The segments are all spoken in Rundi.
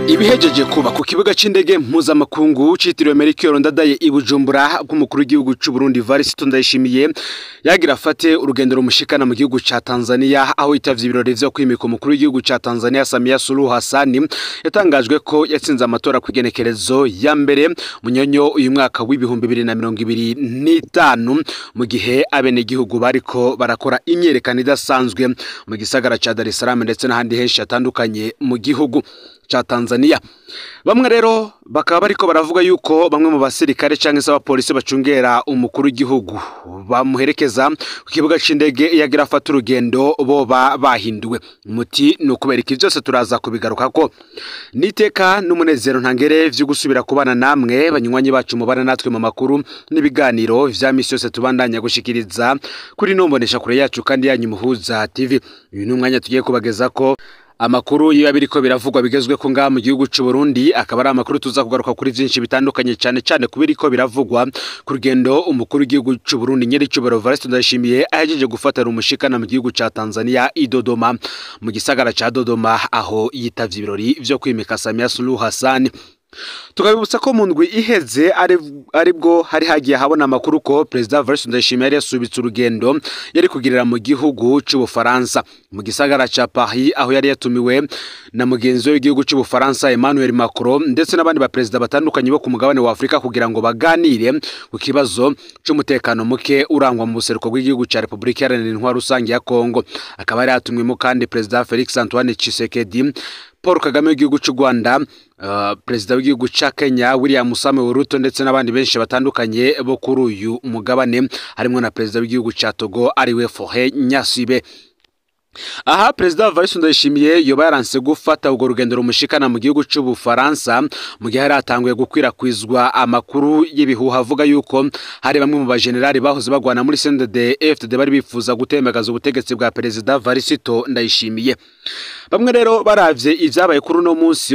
Ibihejeje kuba ku kibuga c'indege mpuzamakungu citiriwe Melchior Ndadaye i Bujumbura bw'umukuru w'igihugu c'u Burundi Evariste Ndayishimiye yagira afate urugendo rumushikana mu gihugu ca Tanzania, aho yitavye ibirori vyo kwimika umukuru w'igihugu ca Tanzania Samia Suluhu Hassan, yatangajwe ko yatsinze amatora kw'igenekerezo ya mbere Munyonyo uyu mwaka w'2025, mu gihe abenegihugu bariko barakora imyerekano idasanzwe mu gisagara ca Dar es Salaam ndetse n'ahandi henshi hatandukanye mu gihugu ca Tanzania. Bamwe rero bakaba bariko baravuga yuko bamwe mu basirikare canke se abapolisi bacungera umukuru w'igihugu bamuherekeza ku kibuga c'indege yagira afata urugendo boba bahinduwe. Muti ni ukubera iki? Vyose turaza kubigarukako. Niteka n'umunezero ntangere vyo gusubira kubana namwe banywanyi bacu mubana natwe mu makuru n'ibiganiro vya misi yose tubandanya gushikiriza kuri nombonesha kure yacu kandi yanyu Muhuza TV. Uyu ni umwanya tugiye kubagezako amakuru yiba biriko biravugwa bigezwe ko ngaha mu gihugu c'u Burundi, akaba ari amakuru tuza kugaruka kuri vyinshi bitandukanye, cane cane kubiriko biravugwa ku rugendo umukuru w'igihugu c'u Burundi nyiricubahiro Evariste Ndayishimiye ahejeje gufatana umushikana mu gihugu ca Tanzania i Dodoma, mu gisagara ca Dodoma, aho yitavye ibirori vyo kwimika Samia Suluhu Hassan. Tukabibutsa ko mu ndwi iheze aribwo hari hagiye habona amakuru ko Perezida Evariste Ndayishimiye yari yasubitse urugendo yari kugirira mu gihugu c'Ubufaransa mu gisagara ca Paris, aho yari yatumiwe na mugenzi we w'igihugu c'Ubufaransa Emmanuel Macron ndetse n'abandi baperezida batandukanye bo ku mugabane wa Afurika, kugira ngo baganire ku kibazo c'umutekano muke urangwa mu buseruko bw'igihugu ca Repubulika Iharanira Intwaro Rusange ya Kongo. Akaba yari yatumwemo kandi Perezida Felix Antoine Tshisekedi, Paul Kagame w'igihugu c'u Rwanda, Perezida w'igihugu ca Kenya William Samoei Ruto ndetse n'abandi benshi batandukanye bo kuri uyu mugabane, harimo na Perezida w'igihugu ca Togo ariwe Faure Gnassingbé. Aha Perezida Evariste Ndayishimiye yoba yaranse gufata urwo rugendo rumushikana mu gihugu c'Ubufaransa mu gihe hari hatanguye gukwirakwizwa amakuru y'ibihuha avuga yuko hari bamwe mu bajenerali bahoze bagwana muri CNDD FDD bari bifuza gutembagaza ubutegetsi bwa Perezida Evariste Ndayishimiye. Bamwe rero baravye ivyabaye kuri uno munsi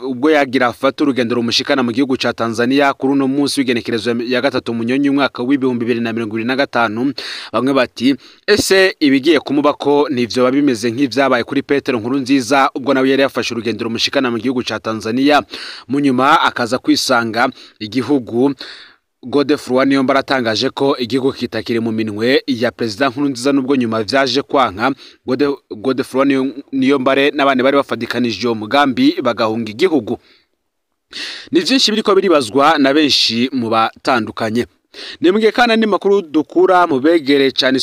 ubwo yagira afata urugendo rumushikana mu gihugu ca Tanzania kuri uno munsi w'igenekerezo ya 3 Munyonyo umwaka w'2025, bamwe bati ese ibigiye kumubako nivyo bimeze nk'ivyabaye kuri Petero Nkurunziza ubwo nawe yari yafashe urugendo rumushikana mu gihugu ca Tanzania, mu nyuma akaza kwisanga igihugu Godefroid Niyombare atangaje ko igihugu kitakiri mu minwe ya Perezida Nkurunziza, nubwo nyuma vyaje kwanka Godefroid Niyombare n'abandi bari bafadikanije uwo mugambi bagahunga igihugu. Ni vyinshi biriko biribazwa na benshi mu batandukanye. Ni kandi andi makuru dukura mu begere cyane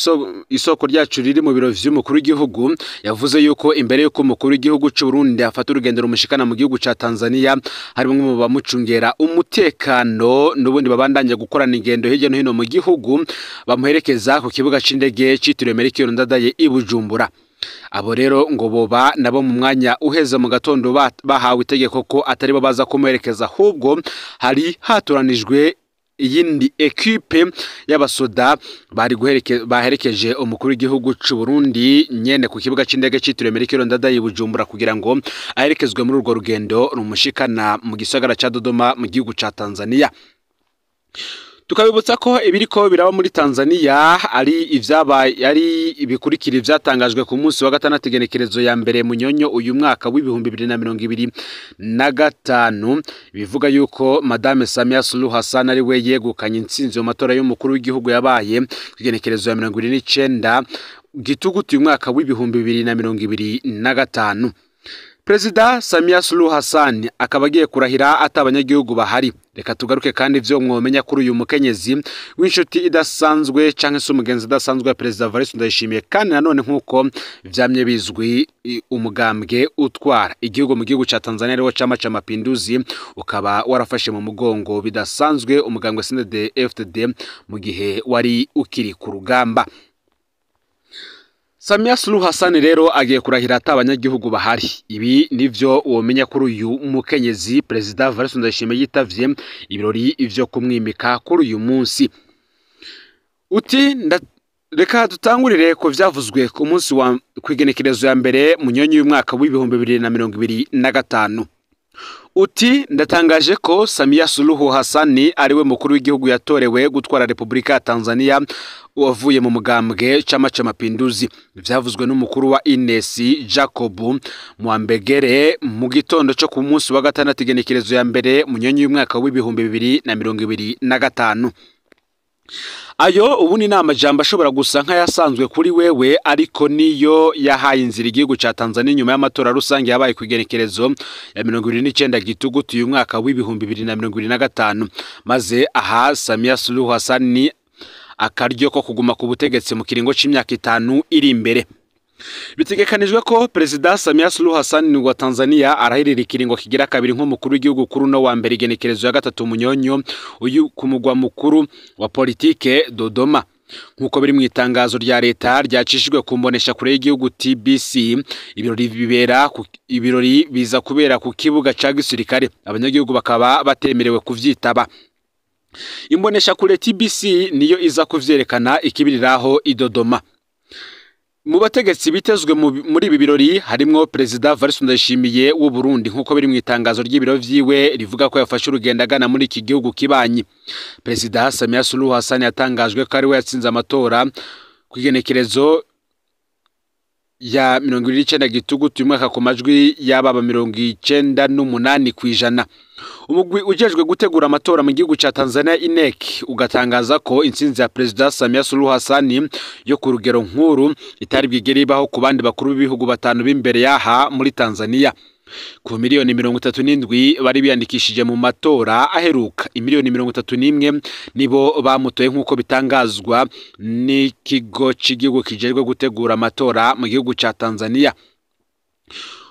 isoko ryacu riri mu biro vy'umukuru w'igihugu, yavuze yuko imbere yuko umukuru w'igihugu c'u Burundi afata urugendo rumushikana mu gihugu ca Tanzania, hari bamwe mu bamucungera umutekano n'ubundi babandanya gukorana ingendo hirya no hino mu gihugu bamuherekeza ku kibuga c'indege citiriwe Melchior Ndadaye i Bujumbura. Abo rero ngo boba nabo mu mwanya uheze mu gatondo bahawe itegeko ko atari bo baza kumuherekeza, ahubwo hari hatoranijwe iyindi equipe y'abasoda bari baherekeje umukuru w'igihugu c'u Burundi nyene ku kibuga c'indege citiriwe Melchior Ndadaye i Bujumbura, kugira ngo aherekezwe muri urwo rugendo rumushikana mu gisagara ca Dodoma mu gihugu ca Tanzania. Tukabibutsa ko ibiriko biraba muri Tanzania ari ivyabaye ari ibikurikira ivyatangajwe ku munsi wa gatandatu igenekerezo ya mbere Munyonyo uyu mwaka w'2025, bivuga yuko Madame Samia Suluhu Hassan ari we yegukanye intsinzi mu matora y'umukuru w'igihugu yabaye igenekerezo ya 29 Gitugutu uyu mwaka w'2025. Perezida Samia Suluhu Hassan akaba agiye kurahira atabanyagihugu bahari. Reka tugaruke kandi ivyo mwomenya kuri uyu mukenyezi w'inshuti idasanzwe canke se umugenzi idasanzwe wa Perezida Evariste Ndayishimiye, kandi nanone nkuko vyamye bizwi umugambwe utwara igihugu mu gihugu ca Tanzania ariwo Chama cha Mapinduzi ukaba warafashe mu mugongo bidasanzwe umugambwe CNDD FDD mu gihe wari ukiri ku rugamba. Samia Suluhu Hassan rero agiye kurahira atabanyagihugu bahari. Ibi nivyo womenya kuri uyu mukenyezi Perezida Evariste Ndayishimiye yitavye ibirori ivyo kumwimika kuri uyu munsi. Uti reka dutangurire ko vyavuzwe ku munsi wa kwigenekerezo ya mbere Munyonyo y'umwaka w'2025. Uti ndatangaje ko Samia Suluhu Hassan ariwe mukuru w'igihugu yatorewe gutwara Republika ya Tanzania wavuye mu mugambwe Chama cha Mapinduzi. Vyavuzwe n'umukuru wa Ines Jacob Mwambegere mu gitondo cyo ku munsi wa gatandatu igenekerezo ya mbere munyonyi y'umwaka w'2025. Ayo ubu ni amajambo ashobora gusa nk'ayasanzwe kuri wewe, ariko niyo yahaye inzira igihugu ca Tanzania nyuma y'amatora rusange yabaye ku igenekerezo ya 29 Gitugutu uyu mwaka w'2025, maze aha Samia Suluhu Hassan akaryo ko kuguma ku butegetsi mu kiringo c'imyaka 5 iri imbere. Bitegekanijwe ko Perezida Samia Suluhu Hassan wa Tanzania arahirira ikiringo kigira kabiri nk'umukuru w'igihugu kuri no wa mbere igenekerezo ya 3 Munyonyo uyu ku mugwa mukuru wa politike Dodoma. Nkuko biri mu itangazo rya leta ryacishijwe kumbonesha kure y'igihugu TBC, ibirori biza kubera ku kibuga ca gisirikare, abanyagihugu bakaba batemerewe kuvyitaba. Imbonesha kure TBC niyo iza kuvyerekana ikibiriraho i Dodoma. Mu bategetsi bitezwe muri ibi birori harimwo Perezida Evariste Ndayishimiye w'u Burundi, nkuko biri mu itangazo ry'ibiro vyiwe rivuga ko yafashe urugendo agana muri iki gihugu kibanyi. Perezida Samia Suluhu Hassan yatangajwe ko ari we yatsinze amatora ku igenekerezo ya 29 Gitugutu uyu mwaka ku majwi y'ababa 98%. Umugwi ujejwe gutegura amatora mu gihugu ca Tanzania INEC ugatangaza ko intsinzi ya Perezida Samia Suluhu Hassan yo ku rugero nkuru itari bwigere ibaho ku bandi bakuru b'ibihugu batanu b'imbere yaha muri Tanzania. Ku miliyoni 37 bari biyandikishije mu matora aheruka, imiliyoni 31 nibo bamutoye nk'uko bitangazwa n'ikigo c'igihugu kijejwe gutegura amatora mu gihugu ca Tanzania.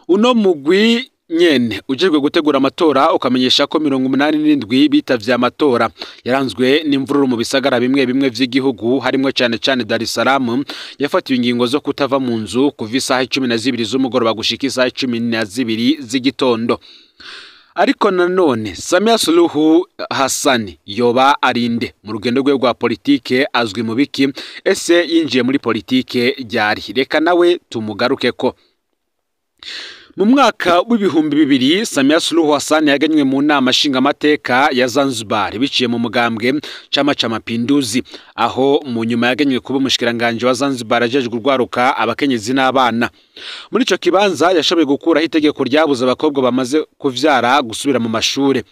Uno mugwi nyene ujejwe gutegura amatora ukamenyesha ko 87 bitavye amatora yaranzwe n'imvururu mu bisagara bimwe bimwe vy'igihugu, harimwo cane cane Dar es Salaam yafatiwe ingingo zo kutava mu nzu kuva isaha 12 z'umugoroba gushika isaha 12 z'igitondo. Ariko nanone Samia Suluhu Hassan yoba arinde mu rugendo rwe rwa politike azwi mu biki? Ese yinjiye muri politike ryari? Reka nawe tumugarukeko. Mu mwaka w'2000 Samia Suluhu Hassan yaganywe mu nama nshingamateka ya Zanzibar biciye mu mugambwe Chama cha Mapinduzi, aho mu nyuma yaganywe kuba umushikiranganje wa Zanzibar ajejwe urwaruka, abakenyezi n'abana. Muri ico kibanza yashoboye gukuraho itegeko ryabuza abakobwa bamaze kuvyara gusubira mu mashure.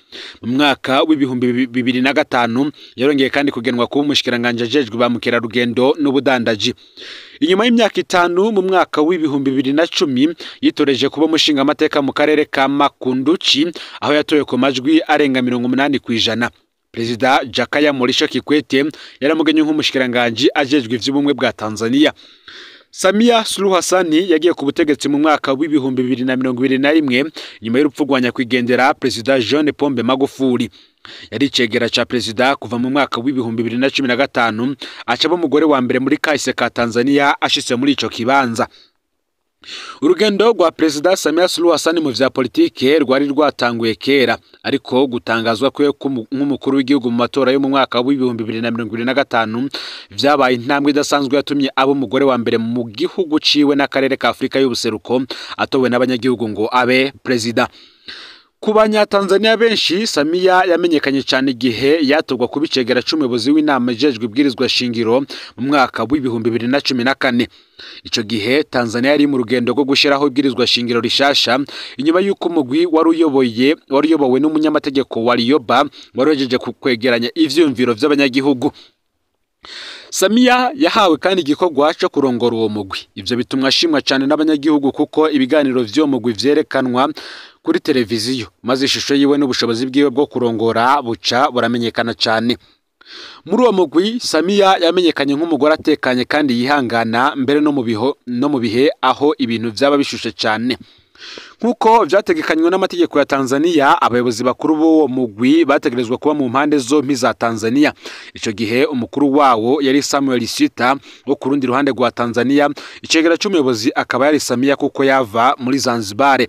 Mu mwaka w'2005 yarongeye kandi kugenwa kuba umushikiranganje ajejwe ba mukerarugendo n'ubudandaji. Inyuma y'imyaka 5 mu mwaka w'2010 yitoreje kuba umushingamateka mu karere ka Makunduchi, aho yatoye ku majwi arenga 80%. Perezida Jakaya Mrisho Kikwete yaramugenye nk'umushikiranganje ajejwe ivy'ubumwe bwa Tanzania. Samia Suluhu Hassan yagiye ku butegetsi mu mwaka w'2021 nyuma y'urupfu rwa nyakwigendera Perezida John Pombe Magufuli. Yari icegera ca perezida kuva mu mwaka w'2015, acaba umugore wa mbere muri kahise ka Tanzania ashitse muri ico kibanza. Urugendo rwa Perezida Samia Suluhu Hassan mu vya politike rwari rwatanguye kera, ariko gutangazwa kwe nk'umukuru w'igihugu mu matora yo mu mwaka w'2025 vyabaye intambwe idasanzwe yatumye abo umugore wa mbere mu gihugu ciwe n'akarere ka Afrika y'ubuseruko atowe n'abanyagihugu ngo abe perezida. Ku banyatanzania benshi, Samia yamenyekanye cyane igihe yatogwa kuba icegera c'umuyobozi w'inama ijejwe ibwirizwa shingiro mu mwaka w'2014. Ico gihe Tanzania yari mu rugendo rwo gushiraho ibwirizwa shingiro rishasha inyuma y'uko umugwi wari uyobowe n'umunyamategeko Warioba wari uhejeje kwegeranya ivyiyumviro vy'abanyagihugu. Samia yahawe kandi igikorwa cyo kurongora uwo mugwi. Ivyo bituma ashimwa cyane n'abanyagihugu kuko ibiganiro vy'uwo mugwi vyerekanwa kuri televiziyo, maze ishusho yiwe n'ubushobozi bwiwe bwo kurongora buca buramenyekana cyane. Muri uwo mugwi Samia yamenyekanye nk'umugore atekanye kandi yihangana, mbere no mu bihe aho ibintu vyaba bishushe cyane. Nkuko vyategekanywe n'amategeko ya Tanzania, abayobozi bakuru b'uwo mugwi bategerezwa kuba mu mpande zompi za Tanzania. Ico gihe umukuru wawo yari Samuel Sita wo ku rundi ruhande rwa Tanzania, icegera c'umuyobozi akaba yari Samia kuko yava muri Zanzibar.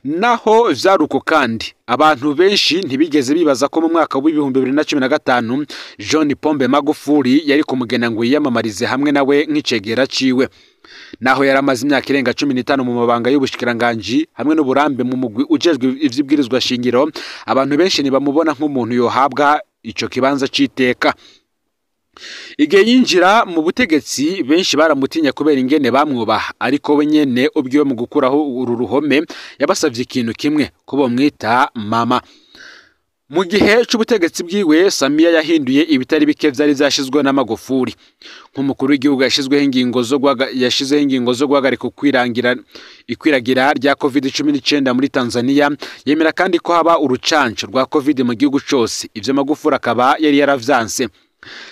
Naho vyaruko kandi abantu benshi ntibigeze bibaza ko mu mwaka w'2015 John Pombe Magufuli yari kumugena ngo yiyamamarize hamwe nawe nk'icegera ciwe. Naho yaramaze imyaka irenga 15 mu mabanga y'ubushikiranganji hamwe n'uburambe mu mugwi ujejwe ivy'ibwirizwa shingiro, abantu benshi ntibamubona nk'umuntu yohabwa ico kibanza c'iteka. Igihe yinjira mu butegetsi benshi baramutinya kubera ingene bamwubaha, ariko we nyene ubwiwe mu gukuraho uru ruhome yabasavye ikintu kimwe, ko bomwita mama. Mu gihe c'ubutegetsi bwiwe, Samia yahinduye ibitari bike vyari vyashizweho na Magufuli. Nk'umukuru w'igihugu yashizeho ingingo zo guhagarika ikwiragira rya COVID-19 muri Tanzania, yemera kandi ko haba urucanco rwa COVID mu gihugu cose. Ivyo Magufuli akaba yari yaravyanse.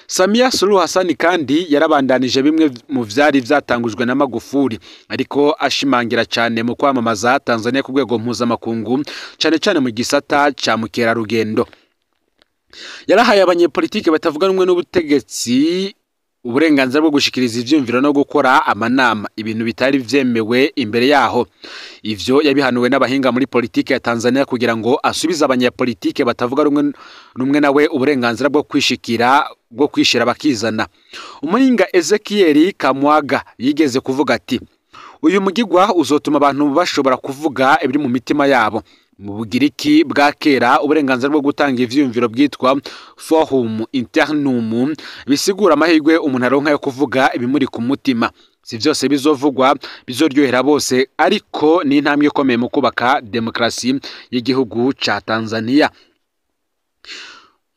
Samia Suluhu Hassan kandi yarabandanije bimwe mu vyari vyatangujwe na Magufuli, ariko ashimangira cane mu kwamamaza Tanzania ku rwego mpuzamakungu, cane cane mu gisata ca mukerarugendo. Yarahaye abanyepolitike batavuga rumwe n'ubutegetsi uburenganzira bwo gushikiriza ivyumviro no gukora amanama, ibintu bitari vyemewe imbere yaho. Ivyo yabihanuwe n'abahinga muri politike ya Tanzania kugira ngo asubize abanyepolitike batavuga rumwe nawe uburenganzira bwo kwishikira, bwo kwishira bakizana. Umuhinga Ezekiel Kamwaga yigeze kuvuga ati: "Uyu mugigwa uzotuma abantu bashobora kuvuga ibiri mu mitima yabo." Mu Bugiriki bwa kera uburenganzira bwo gutanga ivyumviro bwitwa forum internum, bisigura amahirwe umuntu aronka yo kuvuga ibimuri ku mutima. Si vyose bizovugwa bizoryohera bose, ariko ni intambwe ikomeye mu kubaka demokrasi y'igihugu ca Tanzania.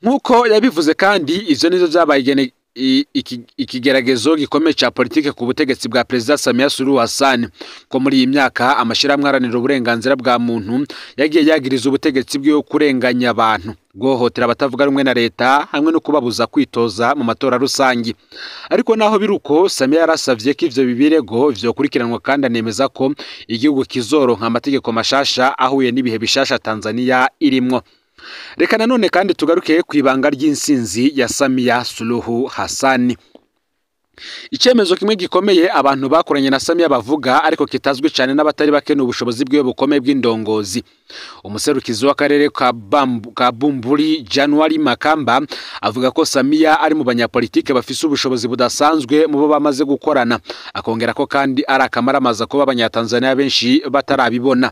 Nkuko yabivuze kandi, ivyo nivyo vyabaye ikigeragezo gikomeye ca politike ku butegetsi bwa Perezida Samia Suluhu Hassan, ko muri iyi myaka amashirahamwe aharanira uburenganzira bwa muntu yagiye yagiriza ubutegetsi bwiwe kurenganya abantu, guhohotera abatavuga rumwe na leta hamwe no kubabuza kwitoza mu matora rusangi. Ariko naho biruko, Samia yarasavye ko ivyo bibirego vyokurikiranwa, kandi anemeza ko igihugu kizoronka amategeko mashasha ahuye n'ibihe bishasha Tanzania irimwo. Reka nanone kandi tugaruke ku ibanga ry'insinzi ya Samia Suluhu Hassan. Icemezo kimwe gikomeye abantu bakoranye na Samia bavuga ariko kitazwi cyane n'abatari bake ni ubushobozi bwiwe bukomeye bw'indongozi. Umuserukizi w'akarere ka Bumburi, January Makamba, avuga ko Samia ari mu banyapolitike bafise ubushobozi budasanzwe mu bo bamaze gukorana, akongera ko kandi ari akamaramaza kuba abanyatanzania benshi batarabibona.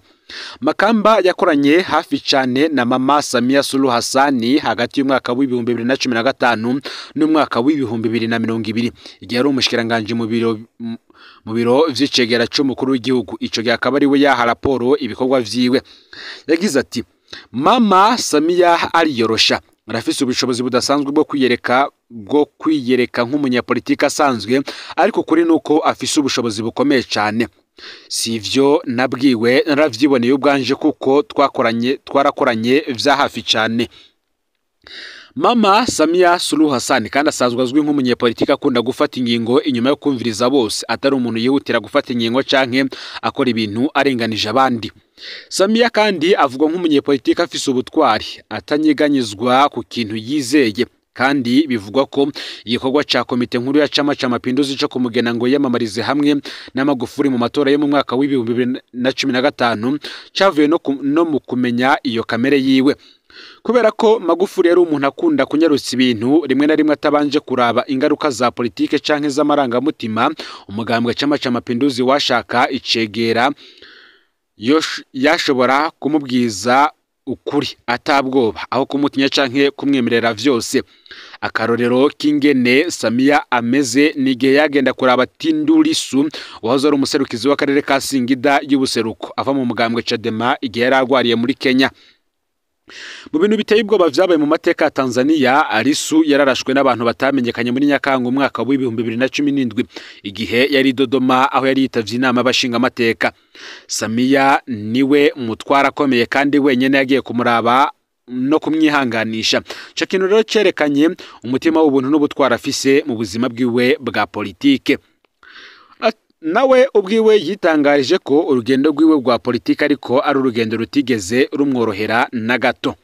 Makamba yakoranye hafi cyane na mama Samia Suluhu Hassan hagati y'umwaka w'2015 n'umwaka w'2020, igihe yari umushikiranganje mu biro vy'icegera c'umukuru w'igihugu. Ico gihe akaba ari we yaha raporo ibikorwa vyiwe. Yagize ati: "Mama Samia ariyorosha, arafise ubushobozi budasanzwe bwo kwiyereka nk'umunyapolitike asanzwe, ariko kuri nuko afise ubushobozi bukomeye cyane. Si ivyo nabwiwe, naravyiboneye ubwanje kuko twarakoranye vya hafi cyane." Mama Samia Suluhu Hassan kandi asanzwe azwi nk'umunyepolitike akunda gufata ingingo inyuma yo kumviriza bose, atari umuntu yihutira gufata ingingo canke akora ibintu arenganije abandi. Samia kandi avugwa nk'umunyepolitike afise ubutwari, atanyeganyizwa ku kintu yizeye, kandi bivugwa ko igikorwa ca komite nkuru ya Chama cha Mapinduzi co kumugena ngo yamamarize hamwe na Magufuli mu matora yo mu mwaka w'2015 cavuye no mu kumenya iyo kamere yiwe. Kubera ko Magufuli yari umuntu akunda kunyarutsa ibintu rimwe na rimwe atabanje kuraba ingaruka za politike canke z'amarangamutima, umugambwe Chama cha Mapinduzi washaka icegera yashobora kumubwiza ukuri atabwoba, aho kumutinya canke kumwemerera vyose. Akarorero k'ingene Samia ameze n'igihe yagenda kuraba Tundu Lissu wahoze ari umuserukizi w'akarere ka Singida y'ubuseruko ava mu mugambwe Chadema igihe yari agwariye muri Kenya. Mu bintu biteye ubwoba vyabaye mu mateka ya Tanzania, Lissu yararashwe n'abantu batamenyekanye muri Nyakanga umwaka w'2017 igihe yari Dodoma aho yari yitavye inama y'abashingamateka. Samia niwe mutwara akomeye kandi wenyene yagiye kumuraba no kumwihanganisha. Ico kintu rero cerekanye umutima w'ubuntu n'ubutwara afise mu buzima bwiwe bwa politike. Nawe ubwiwe yitangarije ko urugendo rwiwe rwa politike ariko ari urugendo rutigeze rumworohera na gato.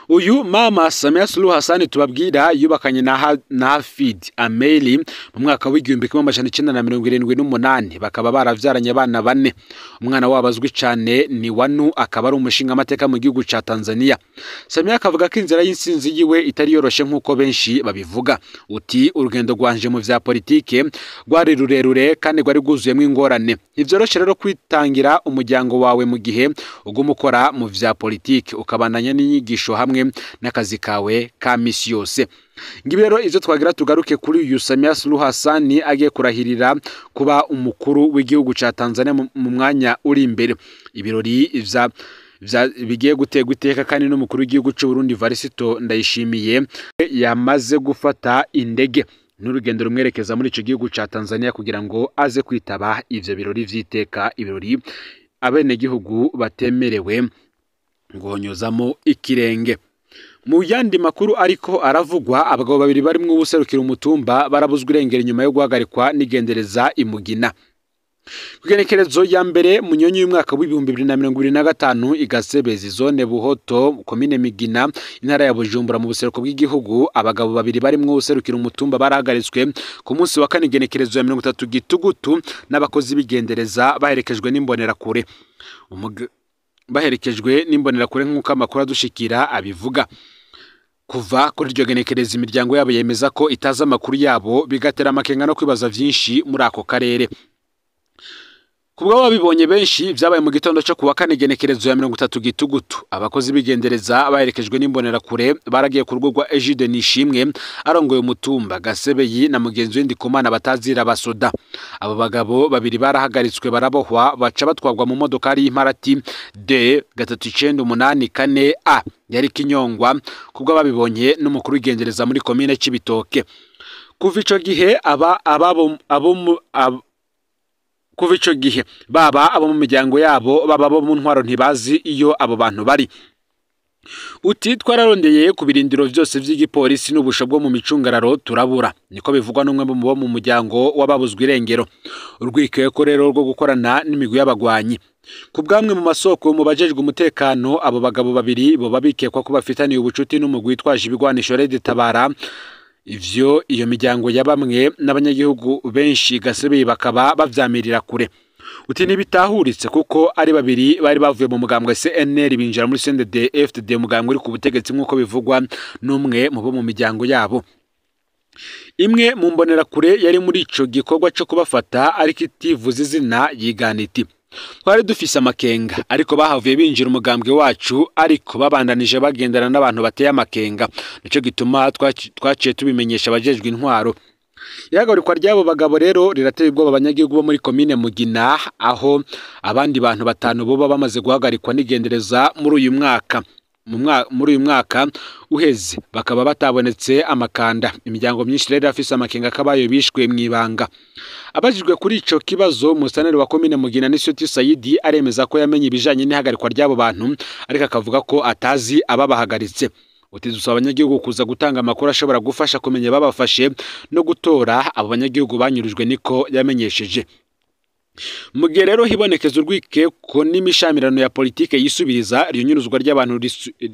Uyu mama Samia Suluhu Hassan tubabwira yubakanye na Hafid Ameli mu mwaka w'1978, bakaba baravyaranye abana bane. Umwana wabo azwi cane ni Wanu, akaba ari umushinga amateka mu gihugu ca Tanzania. Samia akavuga ko inzira y'insinzi yiwe itari yoroshe nk'uko benshi babivuga. Uti urugendo rwanje mu vya politike rwari rurerure kandi rwari rwuzuyemwo ingorane. Ntivyoroshe rero kwitangira umuryango wawe mu gihe uguma ukora mu vya politike, ukabandanya n'inyigisho hamwe n'akazi kawe ka misi yose. Ngibi rero ivyo twagira tugaruke kuri uyu Samia Suluhu Hassan agiye kurahirira kuba umukuru w'igihugu ca Tanzania mu mwanya uri imbere. Ibirori vya bigiye gutegwa iteka kandi n'umukuru w'igihugu c'u Burundi Varisito Ndayishimiye yamaze gufata indege n'urugendo rumwerekeza muri ico gihugu ca Tanzania kugira ngo aze kwitaba ivyo birori vy'iteka, ibirori abenegihugu batemerewe guhonyozamo ikirenge. Mu yandi makuru ariko aravugwa, abagabo babiri barimwo uwuserukira umutumba barabuzwa irengero inyuma yo guhagarikwa n'igendereza imugina. Kugenekerezo ya mbere Munyonyi y'umwaka w'2025 igasebezi zone Buhoto komine Migina intara ya Bujumbura mu buseruko bw'igihugu, abagabo babiri barimwo uwuserukira umutumba barahagaritswe ku munsi wa kane igenekerezo ya 30 Gitugutu n'abakozi b'igendereza baherekejwe n'imbonerakure. Baherekejwe n'imbonerakure nk'uko amakuru adushikira abivuga. Kuva kuri iryo genekerezo imiryango yabo yemeza ko itazi amakuru yabo, bigatera amakenga no kwibaza vyinshi muri ako karere. Kubwa babibonye benshi, vyabaye mu gitondo cyo kuwa kane igenekerezo ya 30 Gitugutu. Abakozi b'igendereza baherekejwe n'imbonerakure baragiye ku rugo rwa Egide Nishimwe arongoye umutumba Gasebeyi na mugenzi we Ndikumana batazira basoda. Abo bagabo babiri barahagaritswe barabohwa baca batwarwa mu modokari y'imparati D 3984 A yari kinyongwa, kubwa babibonye n'umukuru w'igendereza muri komine Cibitoke. Kuva ico gihe kuva ico gihe baba abo mu miryango yabo baba bo mu ntwaro ntibazi iyo abo bantu bari. Uti twararondeye ku birindiro vyose vy'igipolisi n'ubusho bwo mu micungararo turabura, niko bivugwa n'umwe mu bo mu muryango w'ababuzwa irengero. Urwikeko rero rwo gukorana n'imigwi y'abagwanyi. Ku bwamwe mu masoko mu bajejwe umutekano, abo bagabo babiri bo babikekwa ko bafitaniye ubucuti n'umugwi witwaje ibigwanisho Red Tabara. Ivyo iyo miryango ya bamwe n'abanyagihugu benshi Gasebeye bakaba bavyamirira kure. Uti ntibitahuritse kuko ari babiri bari bavuye mu mugambwe CNL binjira muri CNDD FDD, umugambwe uri ku butegetsi nk'uko bivugwa n'umwe mu bo mu miryango yabo. Imwe mu mbonerakure yari muri ico gikorwa co kubafata ariko itivuze izina yigana iti: twari dufise amakenga ariko bahavuye binjira umugambwe wacu, ariko babandanije bagendana n'abantu bateye amakenga, nico gituma twaciye tubimenyesha abajejwe intwaro. Ihagarikwa ry'abo bagabo rero rirateye ubwoba abanyagihugu bo muri komine Mugina, aho abandi bantu batanu boba bamaze guhagarikwa n'igendereza muri uyu mwaka. Muri uyu mwaka uheze bakaba batabonetse amakanda. Imiryango myinshi rero afise amakenga kabayo bishwe mwibanga. Abajijwe kuri ico kibazo, umusaneri wa komine Mugina Nisoti Saidi aremeza ko yamenye ibijanye n'ihagarikwa ry'abo bantu, ariko akavuga ko atazi ababahagaritse. Uti dusaba abanyagihugu kuza gutanga amakuru ashobora gufasha kumenya babafashe no gutora abo banyagihugu banyurujwe, niko yamenyesheje. Mu gihe rero hibonekeza urwikeko n'imishamirano ya politike yisubiriza, iryo nyuruzwa ry'abantu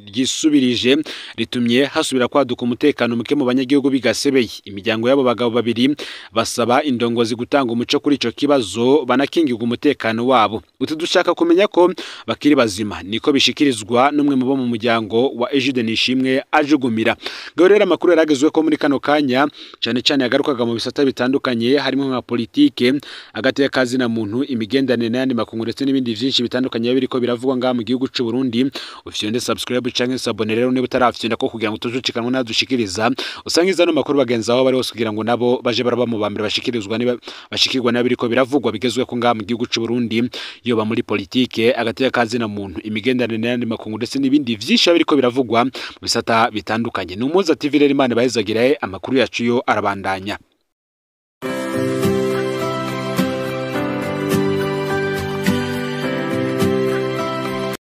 ryisubirije ritumye hasubira kwaduka umutekano muke mu banyagihugu b'igasebeye. Imiryango y'abo bagabo babiri basaba indongozi gutanga umuco kuri ico kibazo banakingirwa umutekano wabo. Uti dushaka kumenya ko bakiri bazima, niko bishikirizwa n'umwe mu bo mu muryango wa Egide Nishimwe ajugumira. Ngaho rero amakuru yaragezwe ko muri kano kanya cane cane yagarukaga mu bisata bitandukanye harimo nka politike, agateka kazina muntu, imigenderanire n'ayandi makungu ndetse n'ibindi vyinshi bitandukanye biriko biravugwa ngaha mu gihugu c'u Burundi. Ufyonde subscribe canke s'abonner rero niba utarafyonda ko kugira ngo tuzucikanwe nadushikiriza usangiza no makuru bagenzi aho bari hose kugira ngo nabo baje baraba mu bambere bashikirizwa niba bashikirwa n'abiriko biravugwa bigezwe ko ngaha mu gihugu c'u Burundi, yoba muri politike, agateka kazina muntu, imigenderanire n'ayandi makungu ndetse n'ibindi vyinshi biriko biravugwa mu bisata bitandukanye. Ni Umuhuza TV rero, Imana ibahezagira, amakuru yacu yo arabandanya.